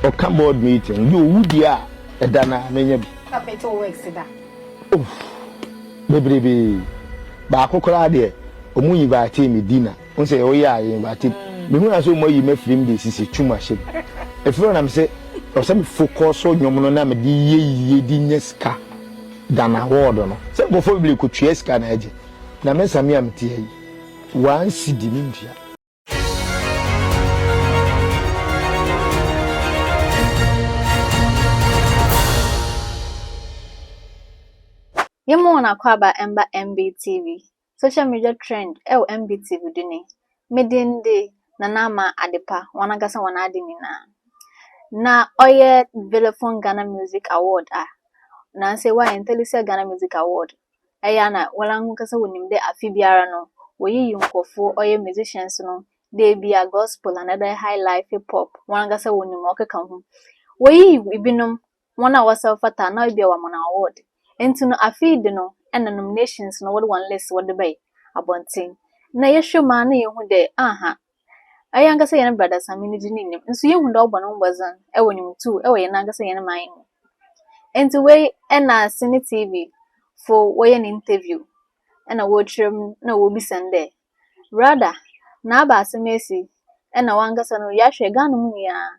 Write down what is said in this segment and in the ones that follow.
Ɔka board meeting bi owu deɛ a ɛda no a menya bi. Apɛte wo works da. Oh, bebrebe. Baako koraa deɛ, ɔmo invite me dinner. N sɛ ɔyɛ a yɛ invite. Mehu na sɛ ɔmo ayi me afiri mu de sisi twum ahyɛ mu. Efiri hɔ na me sɛ ɔsɛ me focus nnwom no na me de yɛ yie de nya sika than award no. Sɛ nkurɔfoɔ bebree kɔtua sika na agye. Na me nsa me a mete ha yi, 1 cedi mentua. Yɛma wɔn akwaaba mba MBTV, social media trend ɛwɔ MBTV do ni. Me din de Nana Ama Adepa, wɔn ankasa wɔn ade nyinaa. Na ɔyɛ Vodafone Ghana Music Award a, nansa wɔayɛ Intellisell Ghana Music Award. Ɛyɛ a na wɔn ankasa wɔnim dɛ afe biara no, wɔyiyi nkurɔfoɔ ɔyɛ musicians no dɛ ebi a gospel anaa dɛ high life, hip hop, wɔn ankasa wɔnim ma ɔkeka ho. Wɔyiyi ebinom wɔn a wɔsɛ fata na ebi a wɔama no award. Nti no afe yi de no ɛna nominations no wɔde wɔn list wɔde bae abɔnten. Na yɛhwɛ mu a na yɛhu dɛ aha, ɛyɛ ankasa yɛn brother Sammy ne din nnim. Nso yɛhu dɛ ɔbɔ ne ho mbɔdzen ɛwɔ nnwomtow ɛwɔ yɛn ankasa yɛn man mu. Nti wei ɛna Cine TV fo wɔyɛ no interview ɛna wɔrekyerɛ mu na wɔrebisa no dɛ brother na aba asɛm esi ɛna wankasa no yɛahwɛ Ghana mu nyinaa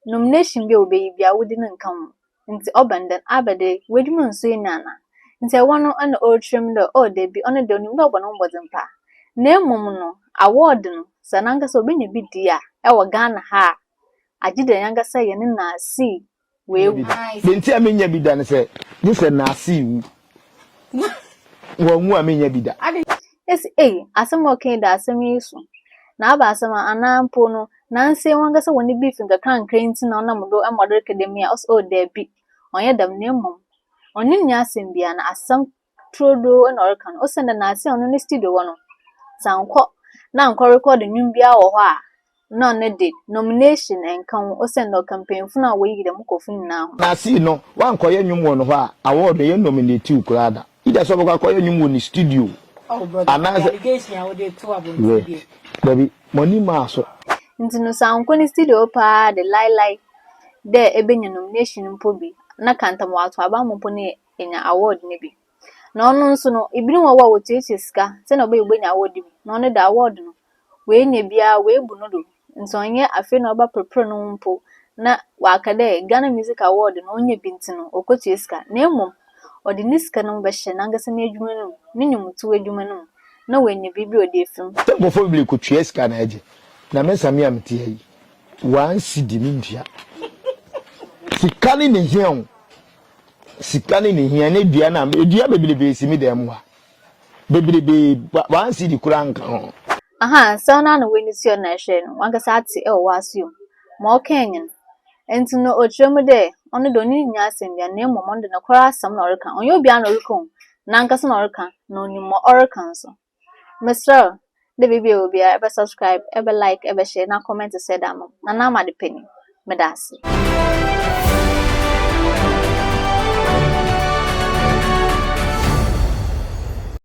nomination bi a wɔbɛyi biara wo din nka ho. Nti ɔba no dɛn aba de w'edwuma nso yi ana? Nti ɛwɔ no ɛna ɔrekyerɛ mu dɛ oh dabi ɔno deɛ onim dɛ ɔbɔ ne ho mbɔdzen paa. Na mmom no award no sɛ n'ankasa obenya bi di a ɛwɔ Ghana ha a agye dɛ yɛn yɛne Naase weewu. Deɛ nti a menya bi da ne sɛ gye sɛ Naase wu. Wɔnwu a menya bi da. Esi ei asɛm a ɔka yi da asɛm yi so. Na aba asɛm a anaa mpo no nansa yi wankasa wɔ ne beef nkakrankra nti na ɔnam do ma ɔde reka dɛm yi a ɔse oh dabi ɔnyɛ dɛm na mmom ɔne nni asɛm biara na asɛm turodoo na ɔreka no. Osiandɛ Naase a ɔno ne studio wɔ no sɛ ankɔ na ankɔ record nnwom biara wɔ hɔ a na ɔno de nomination nka ho osiandɛ ɔka mpanyimfo no a wɔyiyi dɛm nkurɔfo nyinaa ho. Naase no wankɔyɛ nnwom wɔ no hɔ a award no yɛ nominate wo koraa da. Either sɛ ɔbɛkɔ akɔyɛ nnwom wɔ ne studio Oh brother, anaasɛ allegation a wode to abɔnten deɛ. Dabi, m'ani maa so. Nti no sɛ ankɔ ne studio paa de laelae dɛ ebenya nomination mpo bi na kantam wɔato aba ama mpo na enya award no bi. Na ɔno nso no ebinom wɔ hɔ a wotuatua sika sɛnea ɔbɛyɛ obenya award bi na ɔno de award no oenya biara oebu no do nti ɔnyɛ afei na ɔba prepare no ho mpo na waka dɛ Ghana Music Award no onya bi nti no okotua sika na mmom ɔde ne sika no bɛhyɛ n'ankasa n'edwuma no mu, ne nnwomtow edwuma no mu na oenya biribi a ɔde efi mu. Sɛ nkurɔfoɔ bebree kɔtua sika na agye. Na me nsa me a mete ha yi, 1 cedi mentua. Sika ne ne hia o. Sika ne ne hia ne dua na dua bebrebe si me dan mu ha. Bebrebe 1 cedi koraa nka ho. Aha, nsɛm no a na w'ani tua na ɛhwɛ no, wankasa ate ɛwɔ w'aso mu. Ma ɔkaa nye no. Nti no ɔkyerɛ mu dɛ ɔno de ɔne nni asɛm biara na mmom ɔno de nokware asɛm na ɔreka. Ɔnyɛ obiara na ɔreka o, n'ankasa na ɔreka na onim ma ɔreka nso. Mesrɛ wo dɛ baabi a ɛwɔ biara ɛbɛ subscribe, ɛbɛ like, ɛbɛ share na comment sɛ da ama. Nana Ama Adepa ni. Meda ase.